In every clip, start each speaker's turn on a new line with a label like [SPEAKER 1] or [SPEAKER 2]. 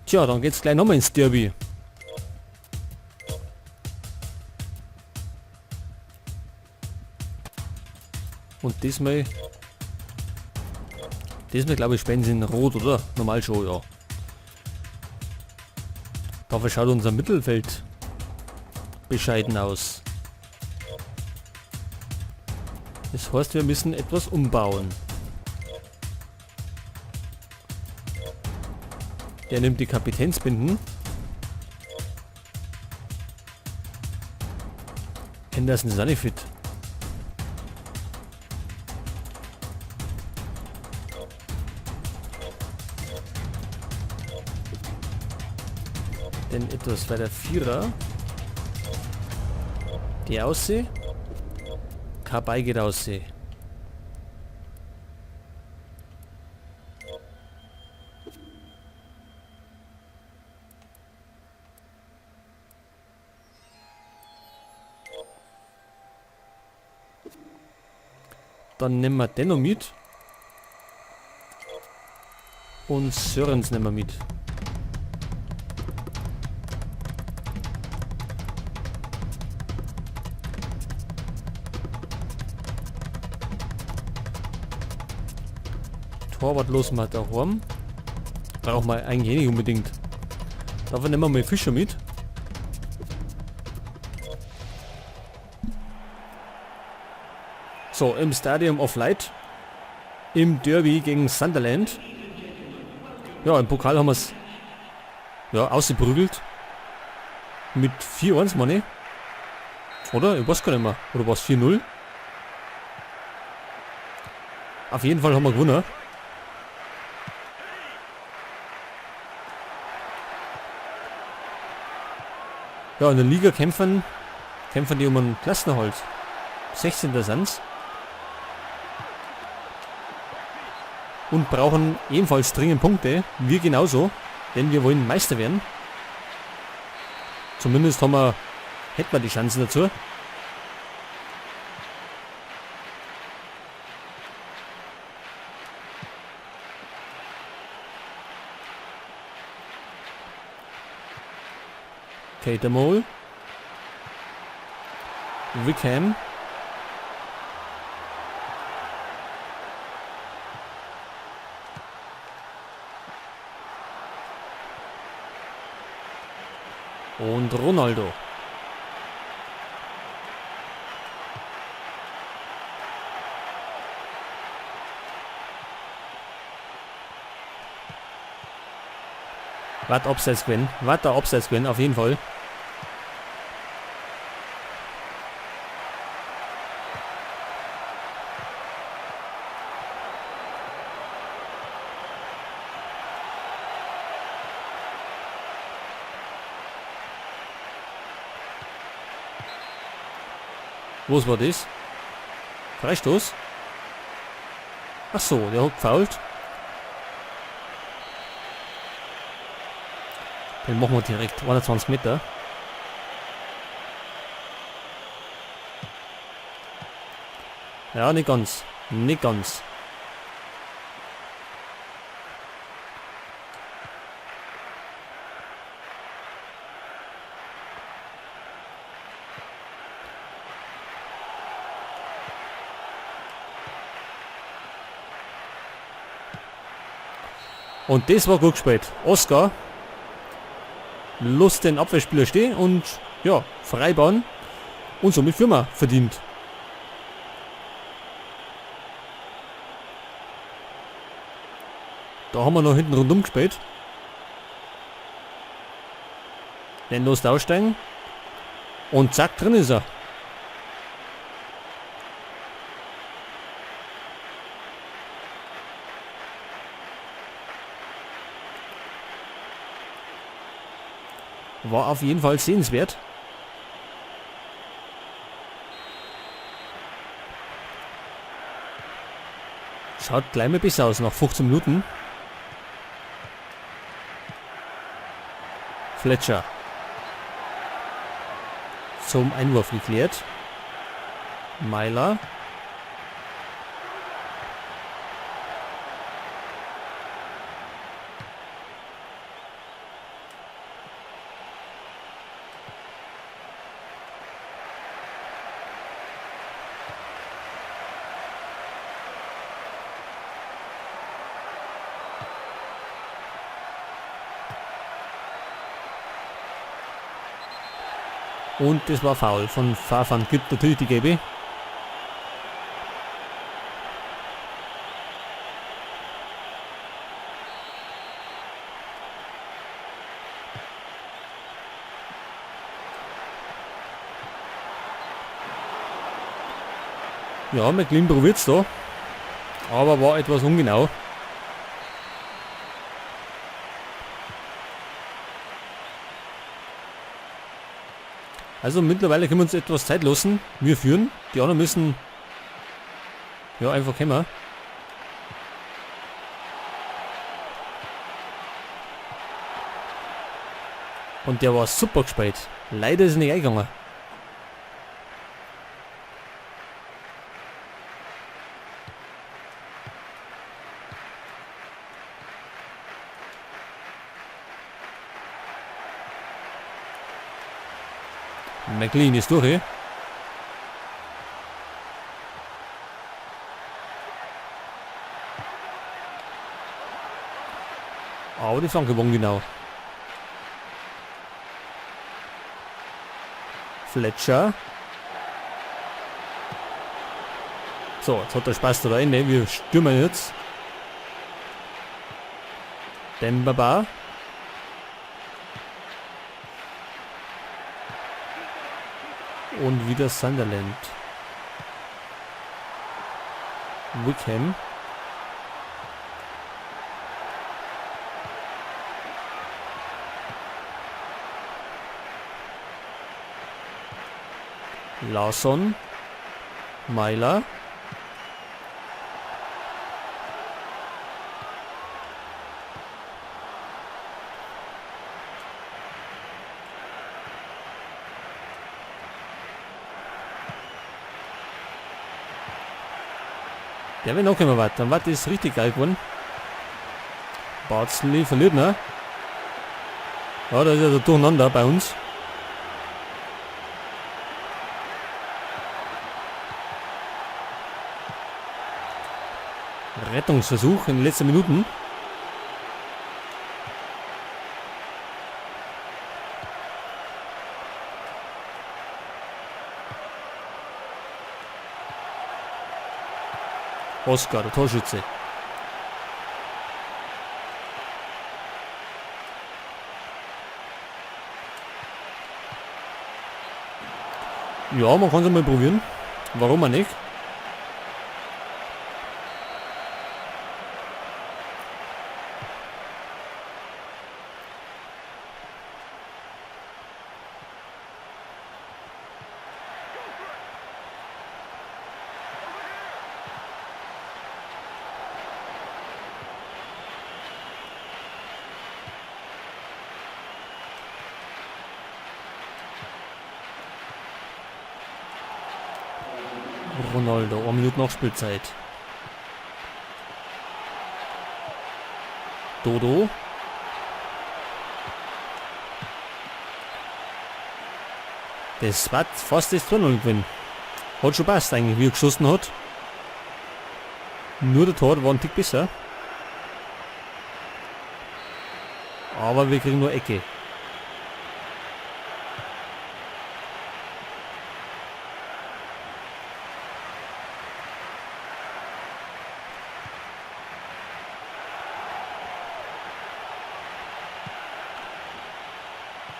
[SPEAKER 1] Tja, dann geht's gleich nochmal ins Derby. Und diesmal... Diesmal glaube ich spielen sie in Rot, oder? Normal schon, ja. Dafür schaut unser Mittelfeld bescheiden aus. Das heißt, wir müssen etwas umbauen. Der nimmt die Kapitänsbinden. Henderson ist auch nicht fit. Denn etwas weiter Vierer. Die Ausseh. Kabei geht ausseh. Dann nehmen wir den noch mit. Und Sörens nehmen wir mit. Torwart los mal daheim. Brauchen wir eigentlich eh nicht unbedingt. Dafür nehmen wir mal Fischer mit. So, im Stadium of Light. Im Derby gegen Sunderland. Ja, im Pokal haben wir's, ja, ausgeprügelt. Mit 4-1, meine ich. Oder? Ich weiß gar nicht mehr. Oder war's 4-0? Auf jeden Fall haben wir gewonnen. Ja, in der Liga kämpfen die um einen Klassenerhalt. 16. sind's. Und brauchen ebenfalls dringend Punkte. Wir genauso, denn wir wollen Meister werden. Zumindest hätten wir die Chancen dazu. Cattermole. Wickham. Und Ronaldo. Wart Abseits gewinnen. Wart da Abseits gewinnen, auf jeden Fall. Was war das? Freistoß? Ach so, der hat gefoult. Den machen wir direkt 21 Meter. Ja, nicht ganz. Nicht ganz. Und das war gut gespielt. Oscar lässt den Abwehrspieler stehen und ja, freibauen und somit Firma verdient. Da haben wir noch hinten rundum gespielt. Den lässt aussteigen. Und zack, drin ist er. War auf jeden Fall sehenswert. Schaut gleich mal besser aus nach 15 Minuten. Fletcher. Zum Einwurf geklärt. Myler. Und das war faul von Farfan. Gibt natürlich die gelbe. Ja, McLean probiert's da. Aber war etwas ungenau. Also mittlerweile können wir uns etwas Zeit lassen. Wir führen. Die anderen müssen ja einfach kommen. Und der war super gespielt. Leider ist er nicht eingegangen. McLean ist durch. Aber die Flanke war genau. Fletcher. So, jetzt hat der Spaß da Ende. Wir stürmen jetzt. Demba Ba. Und wieder Sunderland. Wickham. Larsson. Myler. Der will noch immer weiter. Dann war das richtig geil geworden. Bardsley verliert, ne? Ja, da ist ja der Durcheinander bei uns. Rettungsversuch in den letzten Minuten. Oscar, der Torschütze. Ja, man kann es mal probieren. Warum auch nicht? Ronaldo, 1 Minute Nachspielzeit. Dodo. Das war fast das 2-0 gewesen. Hat schon passt eigentlich, wie er geschossen hat. Nur der Tor war ein Tick besser. Aber wir kriegen nur Ecke.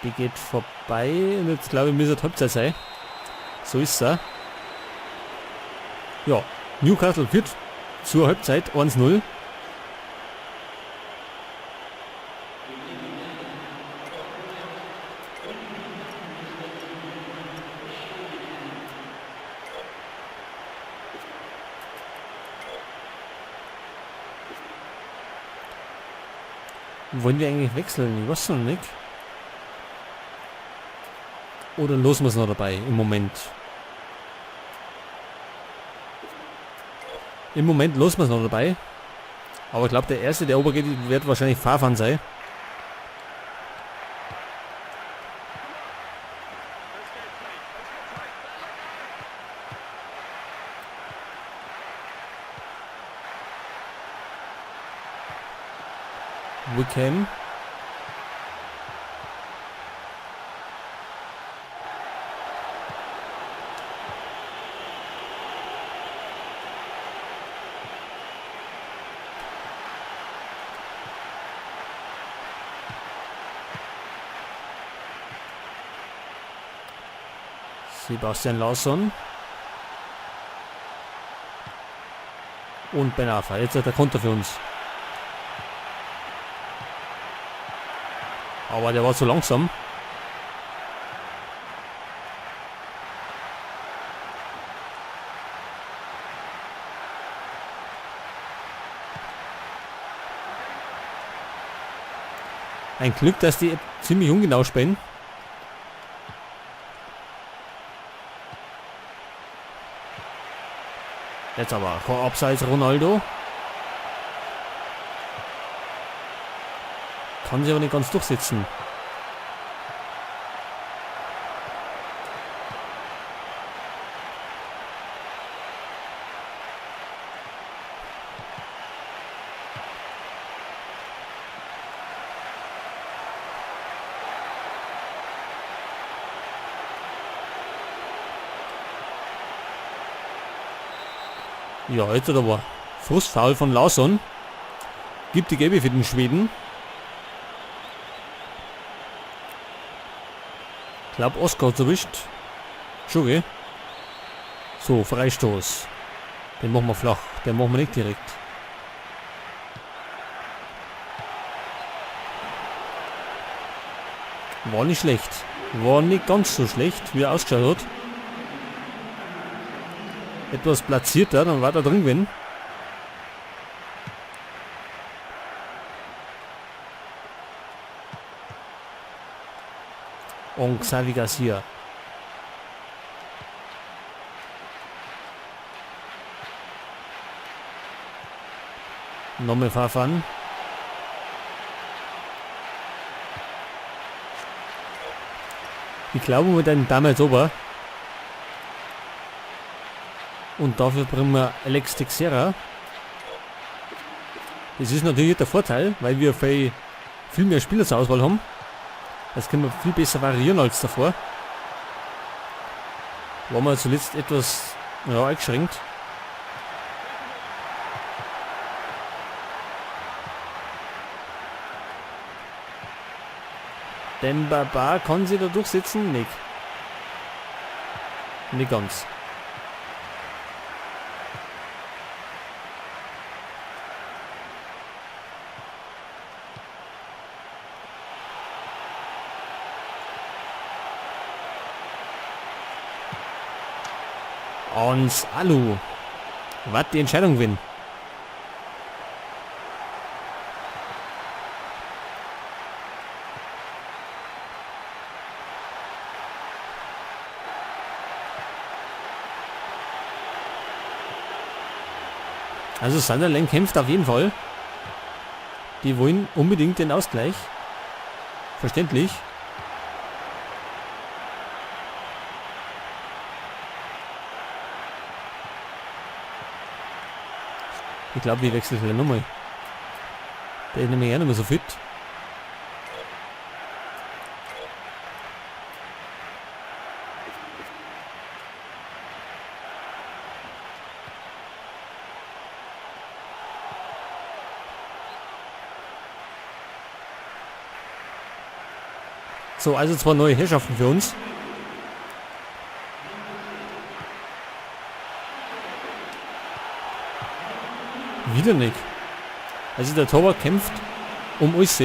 [SPEAKER 1] Die geht vorbei und jetzt glaube ich müsste die Halbzeit sein. So ist es. Ja, Newcastle führt zur Halbzeit 1-0. Wollen wir eigentlich wechseln? Ich weiß noch nicht. Oder lassen wir es noch dabei im Moment? Im Moment lassen wir es noch dabei. Aber ich glaube, der erste, der obergeht, wird wahrscheinlich Farfan sein. Wickham. Sebastian Larsson. Und Ben Arfa. Jetzt hat der Konter für uns. Aber der war zu langsam. Ein Glück, dass die ziemlich ungenau spielen. Jetzt aber Abseits Ronaldo. Kann sich aber nicht ganz durchsetzen. Ja, jetzt aber Frustfoul von Larsson. Gibt die Gelbe für den Schweden. Ich glaub, Oscar hat's erwischt. Schon, gell? So, Freistoß. Den machen wir flach. Den machen wir nicht direkt. War nicht schlecht. War nicht ganz so schlecht, wie er ausgeschaut hat. Etwas platzierter, dann war da drin gewesen. Und Xavi Garcia. Nochmal Farfan. Ich glaube, mit einem damals ober. Und dafür bringen wir Alex Teixeira. Das ist natürlich der Vorteil, weil wir viel, viel mehr Spieler zur Auswahl haben. Das können wir viel besser variieren als davor. Waren wir zuletzt etwas, ja, eingeschränkt. Demba Ba kann sich da durchsetzen? Nicht. Nicht ganz. Ans Alu. Was die Entscheidung gewinnen. Also Sunderland kämpft auf jeden Fall. Die wollen unbedingt den Ausgleich. Verständlich. Ich glaube, wir wechseln vielleicht nochmal. Der ist nämlich auch nicht mehr so fit. So, also zwei neue Herrschaften für uns. Wieder nicht. Also der Torwart kämpft um alles.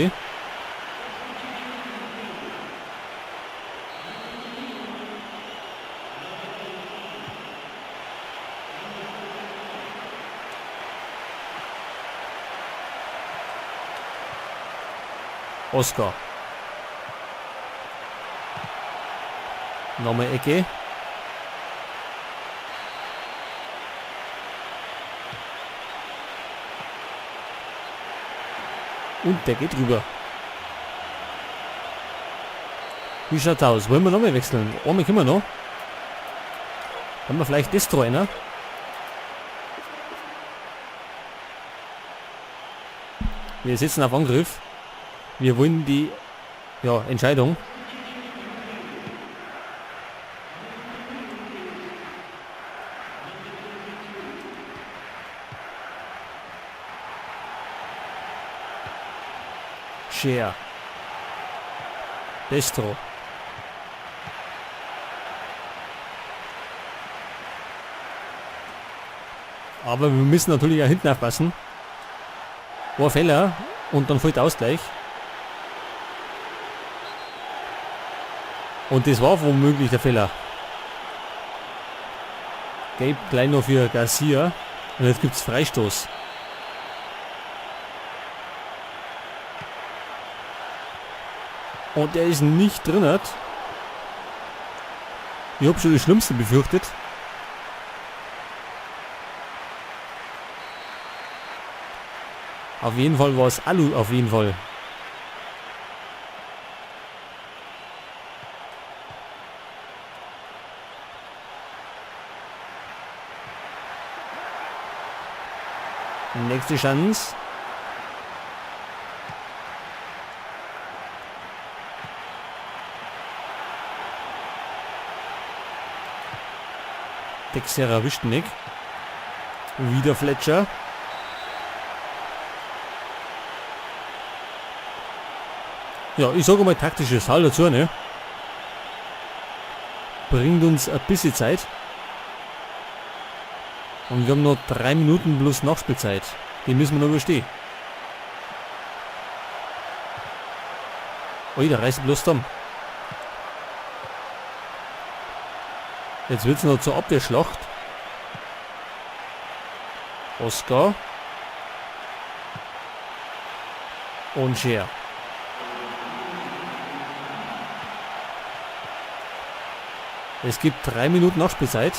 [SPEAKER 1] Oscar. Nochmal Ecke. Und der geht rüber. Wie schaut's aus? Wollen wir nochmal wechseln? Einmal können wir noch. Haben wir vielleicht das Trainer? Wir setzen auf Angriff. Wir wollen die Entscheidung. Share. Destro. Aber wir müssen natürlich auch hinten aufpassen. War Fehler und dann fällt Ausgleich. Und das war womöglich der Fehler. Gelb gleich noch für Garcia. Und jetzt gibt's Freistoß. Und der ist nicht drin. Ich hab schon das Schlimmste befürchtet. Auf jeden Fall war es Alu, auf jeden Fall. Nächste Chance. Texera erwischt nicht. Wieder Fletcher. Ja, ich sage mal taktisches Foul dazu, ne? Bringt uns ein bisschen Zeit. Und wir haben noch 3 Minuten plus Nachspielzeit. Die müssen wir noch überstehen. Ui, der reißt bloß zusammen. Jetzt wird's noch zur Abwehrschlacht. Oscar. Und Scher. Es gibt 3 Minuten Nachspielzeit.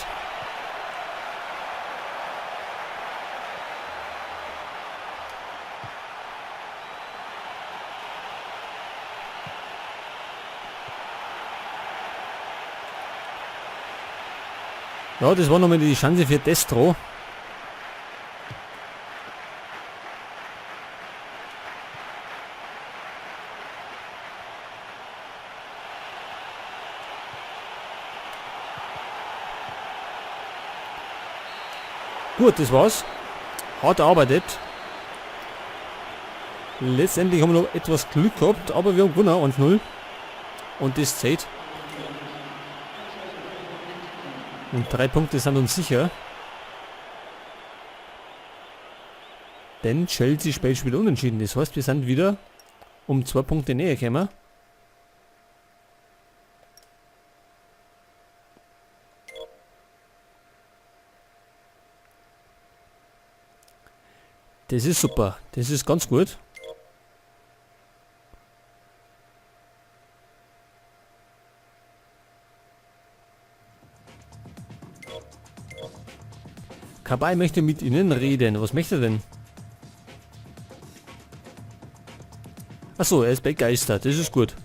[SPEAKER 1] Ja, das war nochmal die Chance für Destro. Gut, das war's. Hart erarbeitet. Letztendlich haben wir noch etwas Glück gehabt, aber wir haben gewonnen, 1-0. Und das zählt. Und 3 Punkte sind uns sicher. Denn Chelsea spielt schon wieder unentschieden. Das heißt, wir sind wieder um 2 Punkte näher gekommen. Das ist super. Das ist ganz gut. Kabay möchte mit Ihnen reden. Was möchte er denn? Achso, er ist begeistert. Das ist gut.